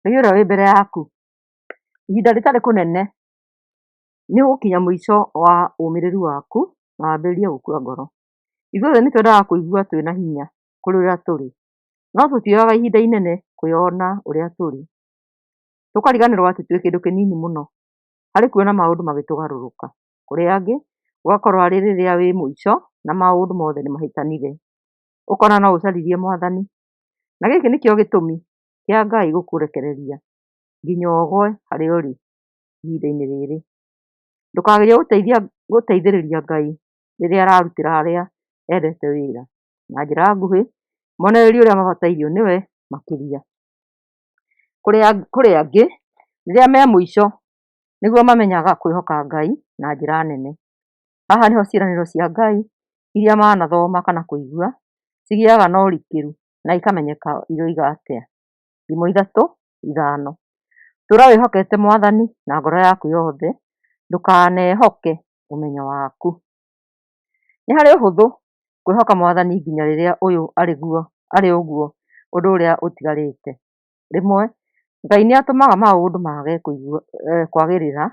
Ngai ũrĩa wĩ mbere yaku. Ihinda rĩtarĩ kũnene nĩ ũgũkinya mũico wa ũmĩrĩru waku na wambĩrĩrie gũkua ngoro. Ithuothe nĩ twendaga kũigua twĩna hinya kũrĩ ũrĩa tũrĩ, no tũtioyaga ihinda inene kwĩona ũrĩa tũrĩ. Tũkariganĩrwo atĩ twĩ kĩndũ kĩnini mũno harĩ kuona maũndũ magĩtũgarũrũka. Kũrĩ angĩ, gũgakorwo arĩ rĩrĩa wĩ mũico na maũndũ mothe nĩmahĩtanire. Ũkona no ũcaririe Mwathani. Na gĩkĩ nĩkĩo gĩtũmi kĩa Ngai gũkũrekereria nginya ũgwe harĩa ũrĩ ihinda-inĩ rĩrĩ. Ndũkagerie gũteithĩrĩria Ngai rĩrĩa ararutĩra arĩa endete wĩra. Na njĩra nguhĩ, monererie ũrĩa mabatairio nĩwe makĩria. Kũrĩ angĩ, rĩrĩa me mũico nĩguo mamenyaga kwĩhoka Ngai na njĩra nene. Haha nĩho ciĩranĩro cia Ngai iria manathoma kana kũigua cigĩaga na ũrikĩru na ikamenyeka iroiga atĩa. Thimo 3:5. Tũũra wĩhokete Mwathani na ngoro yaku yothe, ndũkanehoke ũmenyo waku. Nĩ harĩ ũhũthũ kwĩhoka Mwathani nginya rĩrĩa ũyũ arĩ ũguo ũndũ ũrĩa ũtigarĩte. Rĩmwe, Ngai nĩ atũmaga maũndũ mage kwagĩrĩra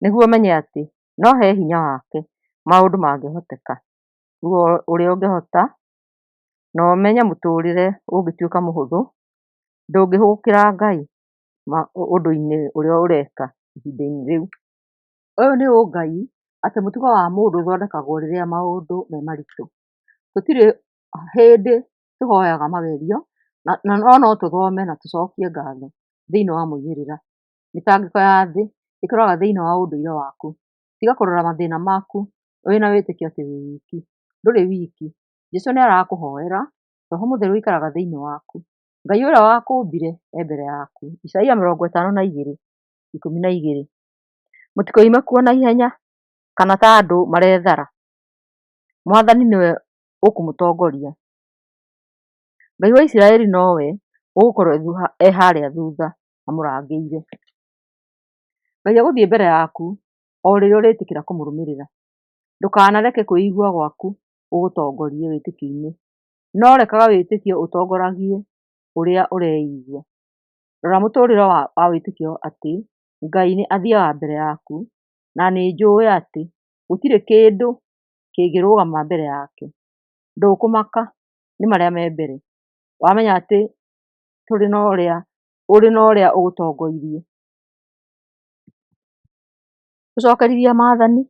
nĩguo ũmenye atĩ no he hinya wake maũndũ mangĩhoteka. Uga ũrĩa ũngĩhota na ũmenye mũtũrĩre ũngĩtuĩka mũhũthũ, ndũngĩhũgũkĩra Ngai ũndũ-inĩ ũrĩa ũreka ihinda-inĩ rĩu. Ũyũ nĩ ũngai atĩ mũtugo wa mũndũ ũthondekagwo rĩrĩa maũndũ me maritũ. Tũtirĩ hĩndĩ tũhoyaga magerio, no no tũthome na tũcokie ngatho thĩinĩ wa moimĩrĩra. Mĩtangĩko ya thĩ ĩkoraga thĩinĩ wa ũndũire waku. Tiga kũrora mathĩna maku wĩna wĩtĩkio atĩ wĩ wiki. Ndũrĩ wiki. Jesũ nĩ arakũhoera. Roho Mũtheru aikaraga thĩinĩ waku. Ngai ũrĩa wakũmbire e mbere yaku. Isaia 52:12. Mũtikoime kuo na ihenya kana ta andũ marethara. Mwathani nĩwe ũkũmũtongoria. Ngai wa Isiraeli nowe ũgũkorwo e harĩa thutha amũrangĩire. Ngai egũthiĩ mbere yaku o rĩrĩa ũrĩtĩkĩra kũmũrũmĩrĩra. Ndũkanareke kwĩigua gwaku gũgũtongorie wĩtĩkio-inĩ, no rekaga wĩtĩkio ũtongoragie ũrĩa ũreigua. Rora mũtũrĩre wa wĩtĩkio atĩ Ngai nĩ athiaga mbere yaku na nĩnjũĩ atĩ gũtirĩ kĩndũ kĩngĩrũgama mbere yake. Ndũkũmaka nĩ marĩa me mbere, wamenya atĩ ũrĩ na ũrĩa ũgũtongoirie. Gũcokerithia Maathani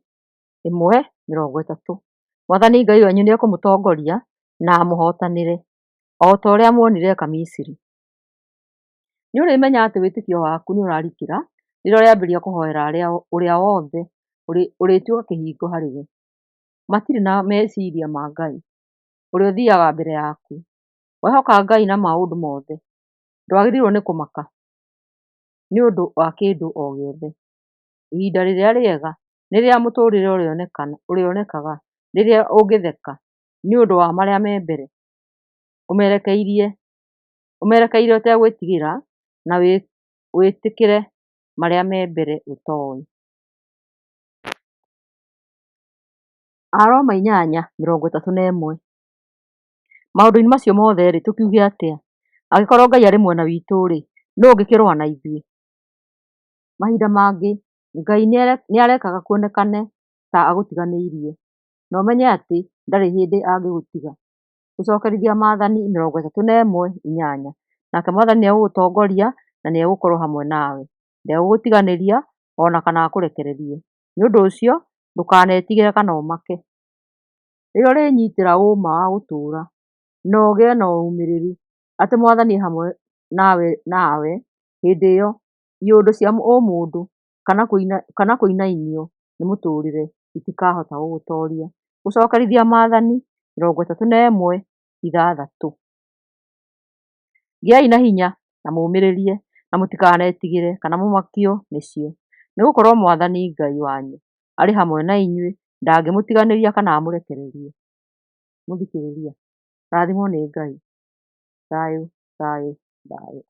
1:30. Mwathani Ngai wanyu nĩekũmũtongoria na amũhootanĩre, o ta ũrĩa muonire eka Misiri. Nĩũrĩmenya atĩ wĩtĩkio waku nĩũrarikĩra rĩrĩa ũrĩambĩrĩria kũhoera ũrĩa wothe ũrĩtuĩka kĩhingo harĩ we. Matirĩ na meciria ma Ngai, ũrĩa ũthiaga mbere yaku. Wehoka Ngai na maũndũ mothe, ndwagĩrĩirwo nĩ kũmaka nĩ ũndũ wa kĩndũ o gĩothe. Ihinda rĩrĩa rĩega nĩ rĩrĩa mũtũrĩre ũrĩonekaga rĩrĩa ũngĩtheka nĩ ũndũ wa marĩa me mbere, ũmerekeire ũtegwĩtigĩra na wĩtĩkĩre marĩa me mbere ũtoĩ. Aroma 8:31. Maũndũ-inĩ macio mothe-rĩ, tũkiuge atĩa? Angĩkorwo Ngai arĩ mwena witũ-rĩ, nũ ũngĩkĩrũa na ithuĩ? Mahinda mangĩ Ngai nĩarekaga kuonekane ta agũtiganĩirie, na ũmenye atĩ ndarĩ hĩndĩ angĩgũtiga. Gũcokerithia Maathani 31:8. Nake Mwathani nĩegũgũtongoria na nĩegũkorwo hamwe nawe, ndegũgũtiganĩria o na kana akũrekererie. Nĩ ũndũ ũcio ndũkanetigĩre kana ũmake. Rĩrĩa ũrĩnyitĩra ũũma wa gũtũũra na ũgĩe na ũmĩrĩru atĩ Mwathani e hamwe nawe, hĩndĩ ĩyo iũndũ cia ũmũndũ kana kũinainio nĩ mũtũrĩre itikahota gũgũtoria. Gũcokerithia Maathani 31:6. Gĩai na hinya na mũũmĩrĩrie, na mũtikanetigĩre kana mũmakio nĩcio, nĩgũkorwo Mwathani Ngai wanyu arĩ hamwe na inyuĩ, ndangĩmũtiganĩria kana amũrekererie. Mũthikĩrĩria, rathimwo nĩ Ngai. Thayũ, thayũ, thayũ.